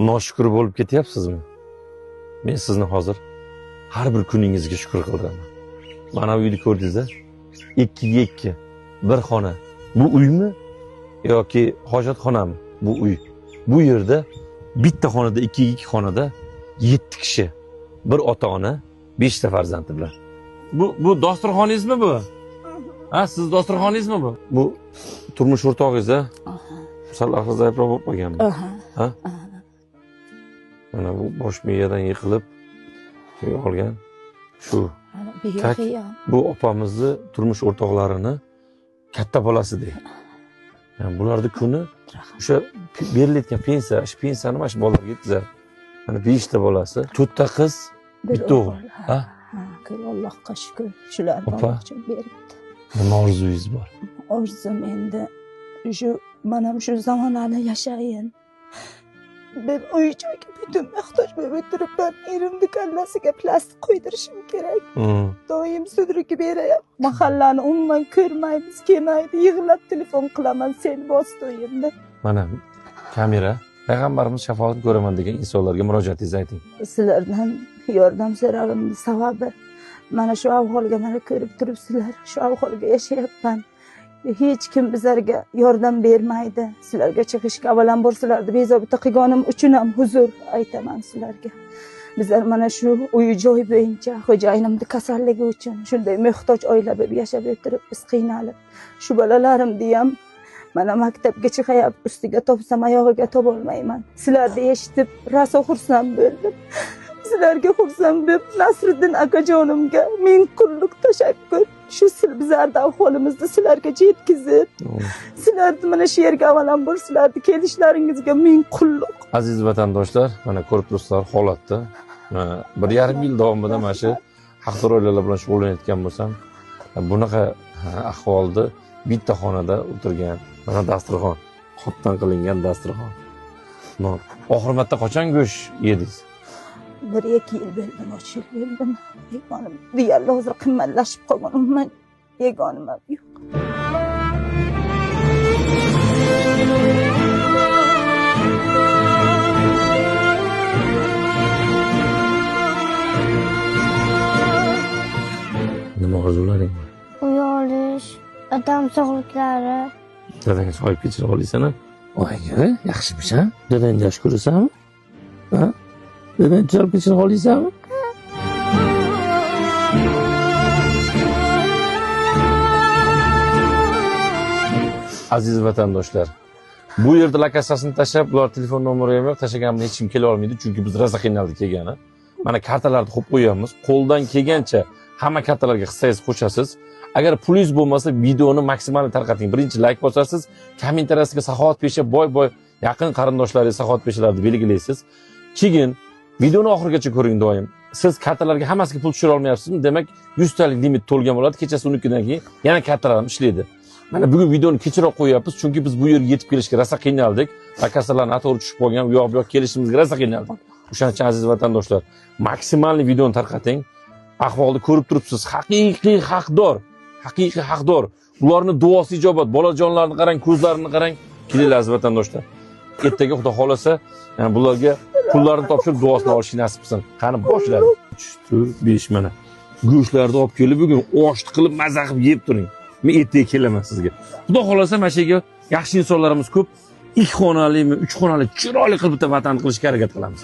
Noshukur bo'lib ketyapsizmi? Men sizni hozir har bir kuningizga shukr qildiraman. Mana bu uyni ko'rdingiz-a? 2ga 2 bir xona. Bu uymi yoki hojatxonami? Bu uy. Bu yerda bitta xonada 2ga 2 xonada 7 kishi, bir ota-ona, 5 ta farzandi bilan. Bu dasturxoningizmi bu? Ha, siz dasturxoningizmi bu? Bu turmush o'rtog'ingiz-a? Sal ahvol zaifroq bo'lib qolganmi? Ha? Mana bu bosh miyadan yiqilib olgan shu. Bu opamizni turmush o'rtoqlarini katta bolasi deydi. Yani bularni kuni o'sha berilayotgan pensiya, shu pensiyani mana shu bolalarga yetkazadi. Mana 5 ta bolasi, 4 ta qiz, bitta o'g'il. Ha? Allohga shukr, shular uchun beribdi. Nima orzungiz bor? Orzum endi shu mana shu zamonani yashayin. Ben uy joyga butun muhtoj bo'lib o'tiribman. Erimni kallasiga plastik qo'ydirishim kerak. Doim sudraki berayapti. Mahallani umuman ko'rmaymiz, kelmaydi. Yig'lab telefon qilaman, sel bosdi uyimni. Mana kamera, payg'ambarimiz shafoatini ko'raman degan insonlarga murojaatingizni ayting. Sizlardan yordam so'rag'imni sababi mana shu ahvolga mana ko'rib turibsizlar. Shu ahvolga yashayapman. Hech kim bizlarga yordam bermaydi. Sizlarga chiqishga avvalambor sizlarni bezovta qilganim uchun ham huzur aytaman sizlarga. Bizlar mana shu uy joy bo'yicha xo'jayinimni kasalligi uchun shunday muhtoj oila bo'lib yashab o'tirib biz qiynalib, shu bolalarimni ham mana maktabga chiqayapti, ustiga topsam oyog'iga topolmayman. Sizlarni eshitib rosa xursand bo'ldim. Sizlarga xursand bo'lib Nasriddin akajonimga ming qulluq tashakkur. Shu bizlarni ahvolimizni sizlarga yetkazib, sizlarni mana shu yerga avvalambor sizlarni kelishlaringizga ming qulluq. Aziz vatandoshlar, mana ko'rib turibsizlar holatni. 1,5 yil davomida mana shu haqdor oilalar bilan shug'ullanayotgan bo'lsam, bunaqa ahvolda bitta xonada o'tirgan, mana dasturxon, qopdan qilingan dasturxon. Oxir marta qachon go'sht yedingiz? 1-2 yil bo'ldim, 3 yil bo'ldim. Yegonim deyarli hozir qimmatlashib qolgan, umuman yegonim ham yo'q. Nima orzularing bor? Uy olish, odam sog'liklari. Dadang sohib kechira olasan-a? Oyga, yaxshimisan? Dadangni yaxshi ko'rasanmi? Ha? Dadang sohib kechira olasanmi? Aziz vatandoshlar, bu yerda lakasasini tashlab, bular telefon nomeri ham yo'q, tashlaganimda hech kim kela olmaydi, chunki biz rosa qiynaldik kelgani. Mana kartalarni qo'yib qo'yamiz, qo'ldan kelgancha hamma kartalarga hissangizni qo'shasiz. Agar pulingiz bo'lmasa, videoni maksimal tarqating. Birinchi like bosasiz, kommentariyasiga saxovatpesha boy-boy yaqin qarindoshlaringiz saxovatpeshalarni belgilaysiz. Keyin videoni oxirigacha ko'ring doim. Siz kartalarga hammasiga pul tushira olmayapsizmi? Demak, 100 talik limit to'lgan bo'ladi. Kechasi 12dan keyin yana kartalar ham ishlaydi. Mana bugun videoni kechroq qo'yapmiz, chunki biz bu yerga yetib kelishga rosa qiynaldik. Kasallarni noto'g'ri tushib qolgan, u yoq bu yoq kelishimizga rosa qiynaldik. O'shaning uchun aziz vatandoshlar, maksimal videoni tarqating. Ahvolni ko'rib turibsiz, haqiqiy haqdor, haqiqiy haqdor. Ularni duosi ijobat, bolajonlarni qarang, ko'zlarini qarang. Kelinglar aziz vatandoshlar. Ertaga Xudo xolasa, yani bularga pullarni topshirib duosini olishni nasib qilsin. Qani boshladi. 3 4 5 mana. Go'shtlarni olib kelib bugun oshni qilib maza qilib yeb turing. Men ertaga kelaman sizga. Xudo xolasa mana shu yerga yaxshi insonlarimiz ko'p. 2 xonalimi, 3 xonali chiroyli qilib bitta vatan qilishga harakat qilamiz.